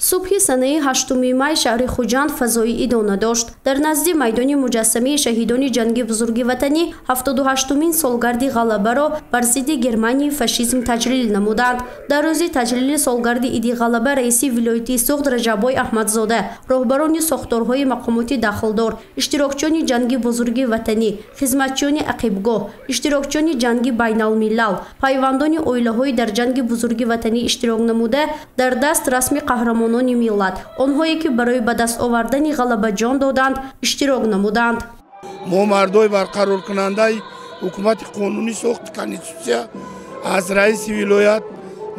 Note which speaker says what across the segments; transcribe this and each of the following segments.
Speaker 1: Субҳи санаи 8 май шаҳри Хуҷанд фазои идона дошт. Дар назди майдони муҷассамаи шаҳидони ҷанги бузурги ватанӣ 78-умин солгарди ғалабаро бар зидди Германияи фашизм таҷлил намуданд. Дар рӯзи таҷлили солгарди иди ғалаба раиси вилояти Суғд Раҷаббой Аҳмадзода, роҳбарони сохторҳои мақомоти дахлдор, иштирокчиёни ҷанги бузурги ватанӣ, хизматчиёни ақибгоҳ, иштирокчиёни ҷанги байналмилал, пайвандони оилаҳои дар ҷанги бузурги ватанӣ иштирок намуда, дар даст расми қаҳрамонон миллат, онҳое ки барои ба даст овардани ғалаба ҷон доданд, иштирок намуданд.
Speaker 2: Мо мардои барқароркунандаи ҳукумати қонунӣ сохти конститутсия аз раиси вилоят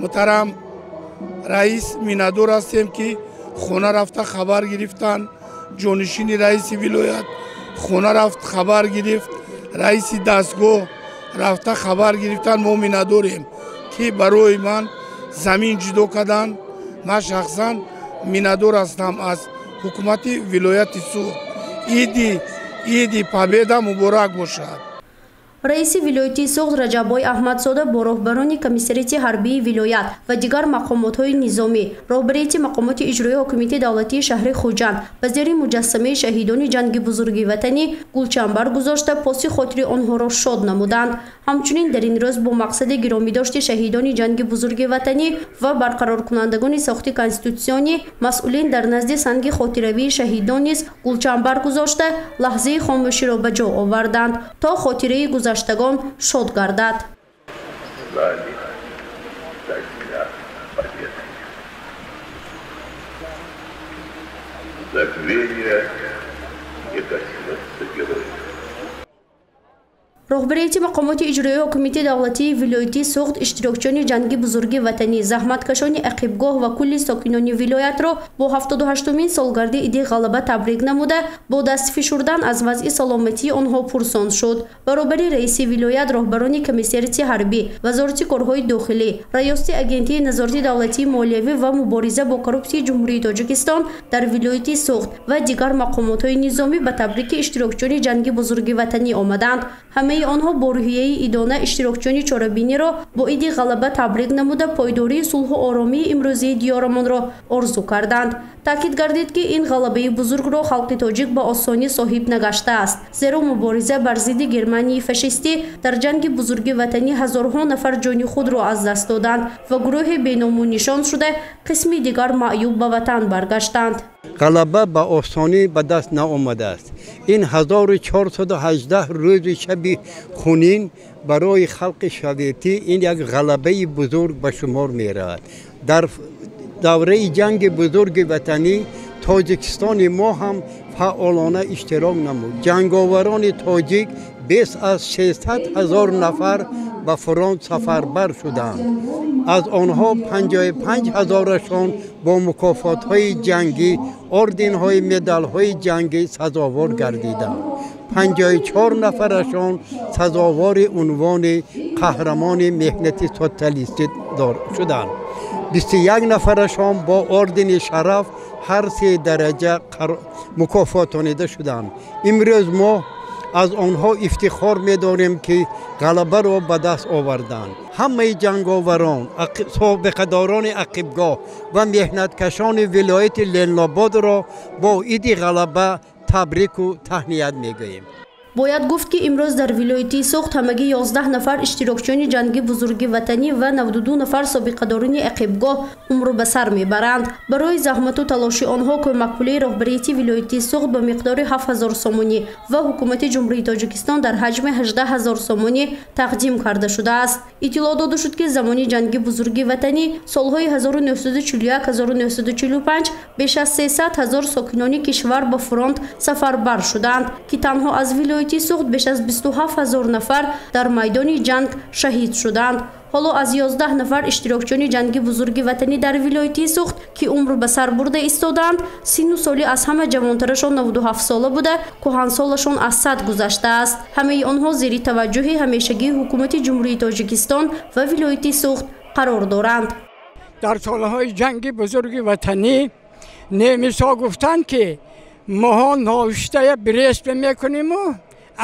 Speaker 2: муҳтарам раис миннатдор ҳастем, ки хона рафта хабар гирифтанд. Ҷонишини раиси вилоят хона рафт хабар гирифт, раиси дастгоҳ рафта хабар гирифтанд. Мо миннатдорем, ки барои ман замин ҷудо карданд. Ман шахсан миннатдор ҳастам аз ҳукумати вилояти Суғд. Иди Победа муборак бошад.
Speaker 1: Раиси вилояти Суғд Раҷаббой Аҳмадзода бо роҳбарони комиссариати ҳарбии вилоят ва дигар мақомотҳои низомӣ, роҳбарияти мақомоти иҷроии ҳокимияти давлатии шаҳри Хуҷанд ба зери муҷассамаи шаҳидони ҷанги бузурги ватанӣ гулчамбар гузошта, поси хотири онҳоро шод намуданд. Ҳамчунин дар ин рӯз бо мақсади гиромидошти шаҳидони ҷанги бузурги ватанӣ ва барқароркунандагони сохти конститутсионӣ масъулин дар назди санги хотиравии шаҳидон низ гулчамбар гузошта, лаҳзаи хомӯширо ба ҷо оварданд, то хотираи гузаштагон шод гардад. Роҳбарияти мақомоти иҷроии ҳокимияти давлатии вилояти Суғд иштирокчиёни ҷанги бузурги ватанӣ, заҳматкашони ақибгоҳ ва кулли сокинони вилоятро бо 78-умин солгарди иди ғалаба табрик намуда, бо дастфишурдан аз вазъи саломатии онҳо пурсон шуд. Баробари раиси вилоят роҳбарони комиссариати ҳарбӣ, вазорати корҳои дохилӣ, раёсати агентии назорати давлатии молиявӣ ва мубориза бо коррупсияи Ҷумҳурии Тоҷикистон дар вилояти Суғд ва дигар мақомотҳои низомӣ ба табрики иштирокчиёни ҷанги бузурги ватанӣ омаданд. Ҳамаи онҳо бо рӯҳияи идона иштирокчиёни чорабиниро бо иди ғалаба табрик намуда, пойдории сулҳу оромии имрӯзии диёрамонро орзу карданд. Таъкид гардид, ки ин ғалабаи бузургро халқи тоҷик ба осонӣ соҳиб нагаштааст, зеро мубориза бар зидди Германияи фашистӣ дар ҷанги бузурги ватанӣ ҳазорҳо нафар ҷони худро аз даст доданд ва гурӯҳи беному нишон шуда, қисми дигар маъюб ба ватан баргаштанд.
Speaker 3: Ғалаба ба осонӣ ба даст наомадааст. Ин 1418 рӯзи шаби хунин барои халқи советӣ ин як ғалабаи бузург ба шумор меравад. Дар давраи ҷанги бузурги ватанӣ Тоҷикистони мо ҳам фаъолона иштирок намуд. Ҷанговарони тоҷик беш аз 600 000 нафар ба фронт сафарбар шуданд. Аз онҳо 55 000-шон бо мукофотҳои ҷангӣ, орденҳои медалҳои ҷангӣ сазовор гардиданд. 54 нафарашон сазовори унвони қаҳрамони меҳнати социалистӣ шуданд. 21 нафарашон бо ордени шараф ҳар се дараҷа мукофотонида шуданд. Имрӯз мо аз онҳо ифтихор медорем, ки ғалабаро ба даст оварданд. Ҳамаи ҷанговарон, собиқадорони ақибгоҳ ва меҳнаткашони вилояти Ленинободро бо иди ғалаба табрику таҳният мегӯем.
Speaker 1: Бояд гуфт, ки имрӯз дар вилояти Суғд ҳамагӣ 11 нафар иштирокчиёни ҷанги бузурги ватанӣ ва 92 нафар собиқадорони ақибгоҳ умру ба сар мебаранд. Барои заҳмату талоши онҳо кӯмакпулии роҳбарияти вилояти Суғд ба миқдори 7000 сомонӣ ва ҳукумати Ҷумҳурии Тоҷикистон дар ҳаҷми 18000 сомонӣ тақдим карда шудааст. Иттилоъ дода шуд, ки замони ҷанги бузурги ватанӣ солҳои 1941-1945 беш аз 300 000 сокинони кишвар ба фронт сафарбар шуданд, ки танҳо аз вилояти Суғд беш аз 27 000 нафар дар майдони ҷанг шаҳид шуданд. Ҳоло аз 11 нафар иштирокчиёни ҷанги бузурги ватанӣ дар вилояти Суғд, ки умр ба сар бурда истоданд, синну соли аз ҳама ҷавонтарашон 97 сола буда, кӯҳансолашон аз 100 гузаштааст. Ҳамаи онҳо зери таваҷҷӯҳи ҳамешагии ҳукумати Ҷумҳурии Тоҷикистон ва вилояти Суғд қарор доранд.
Speaker 4: Дар солҳои ҷанги бузурги ватанӣ немисҳо гуфтанд, ки моҳо навиштая Брест мекуниму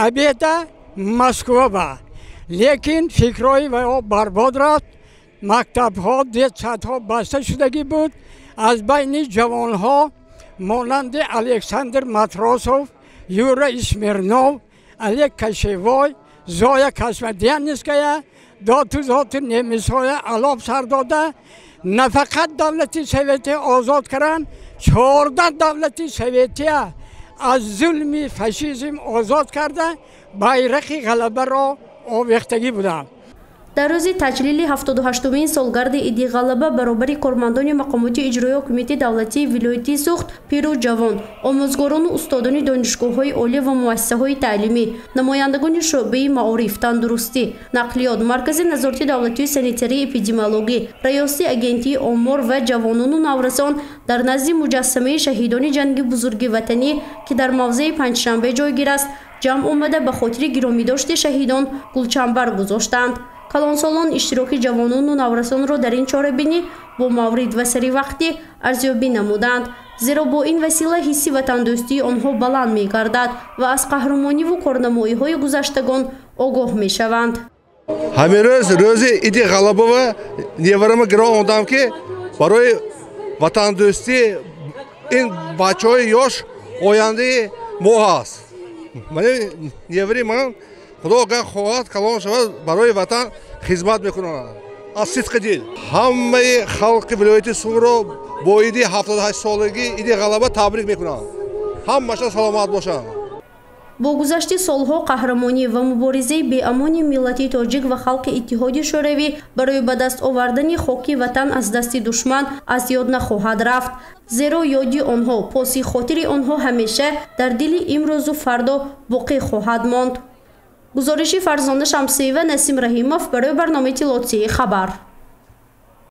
Speaker 4: обеда Москва. Лекин фикрҳои вайҳо барбод рафт. Мактабҳо, детсадҳо баста шудагӣ буд. Аз байни ҷавонҳо монанди Александр Матросов, Юра Смирнов, Олег Кошевой, Зоя Космодемьянская доту зоти немисҳоя алоб сар дода, на фақат давлати советӣ озод карданд, 14 давлати советия аз зулми фашизм озод карда, байрақи ғалабаро овехтагӣ буданд.
Speaker 1: Дар рӯзи таҷлили 78-умин солгарди Иди ғалаба баробари кормандони мақомоти иҷроии ҳокимияти давлатии вилояти Суғд, пиру ҷавон, омӯзгорону устодони донишгоҳҳои олӣ ва муассисаҳои таълимӣ, намояндагони шӯъбаи маориф, тандурустӣ, нақлиёт, Маркази назорати давлатии санитарии эпидемиологӣ, раёсати агентии омор ва ҷавонону наврасон дар назди муҷассамаи шаҳидони ҷанги бузурги ватанӣ, ки дар мавзеи Панҷшанбе ҷойгир аст, ҷамъ омада ба хотири гиромидошти шаҳидон гулчамбар гузоштанд. Калонсолон иштироки ҷавонону наврасонро дар ин чорабинӣ бо маврид ва саривақтӣ арзёбӣ намуданд, зеро бо ин васила ҳисси ватандӯстии онҳо баланд мегардад ва аз қаҳрамониву корнамоиҳои гузаштагон огоҳ мешаванд.
Speaker 5: Ҳамин рӯз рӯзи Иди ғалабава неварама гирон омадам, ки барои ватандӯстӣ ин бачаҳои ёш ояндаи мо ҳаст. Невари ман, худо агар хоҳад, калон шавад, барои ватан хизмат мекунад аз сидқи дил. Ҳамаи халқи вилояти Суғдро бо иди 78-солагии Иди ғалаба табрик мекунам. Ҳамаша саломат бошанд.
Speaker 1: Бо гузашти солҳо қаҳрамонӣ ва муборизаи беамони миллати тоҷик ва халқи Иттиҳоди Шӯравӣ барои ба даст овардани хоки ватан аз дасти душман аз ёд нахоҳад рафт, зеро ёди онҳо, поси хотири онҳо ҳамеша дар дили имрӯзу фардо боқӣ хоҳад монд. Гузориши Фарзона Шамсиева, Насим Раҳимов барои барномаи иттилоотии «Хабар».